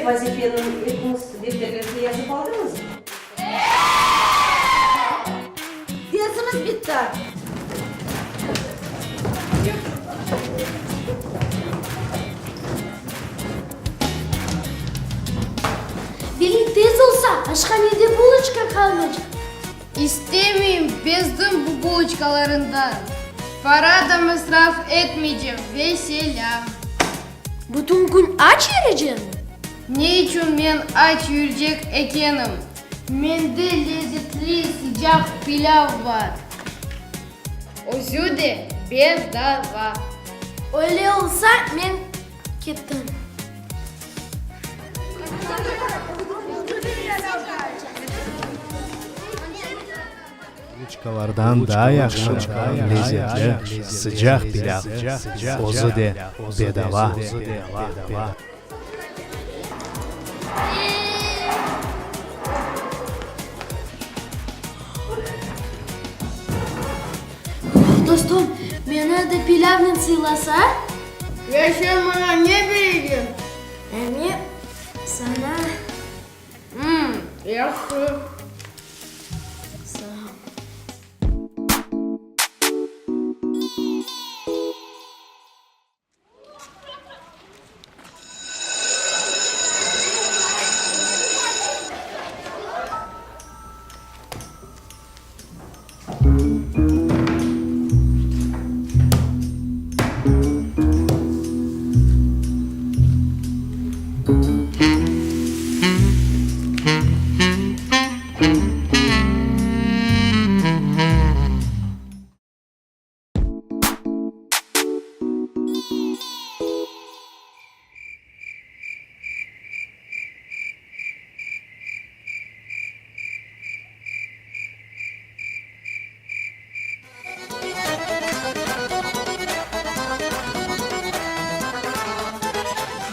Vazifeniñ epiñiz defterlerge yazıp aldıñızmı? Dersimiz bitti. Veli tez olsa, aşhanede buloçka qalmaycaq. İstemeyim, bezdim bu buloçkalarından. Para da masraf etmeycem, vesselâm. Bütün kün aç yüreceñmi? Ne içün men aç yürecek ekenim? Mende lezetli sıcaq pilâv bar. Özü de bedava. Öyle olsa, men kettim. Buloçkalardan daa yahşı, lezetli, sıcaq pilâv, özü de bedava. Dostum, meni de pilâvnen sıylasa? Ya sen maña ne bereceñ? Men saña. Mmm, yahşı. Sağ ol.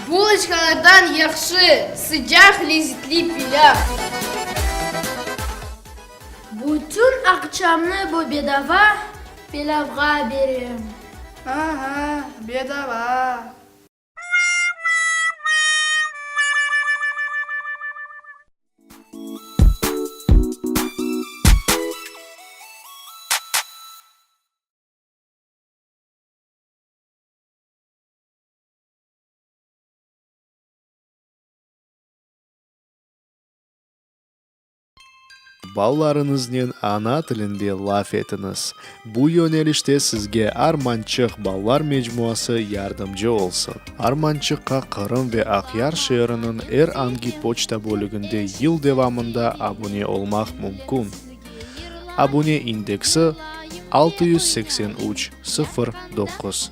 Buloçkalardan yahşı, sıcaq lezetli pilâv. Bütün aqçamnı bu bedava pilâvğa berem. Aha, bedava. Balalarıñıznen ana tilinde laf etiñiz. Bu yönelişte sizge Armançıq balalar mecmuası yardımcı olsun. Armançıqqa Qırım ve Aqyar şeeriniñ er angi poçta bölüginde yıl devamında abune olmaq mümkün. Abune indeksi, 683 09.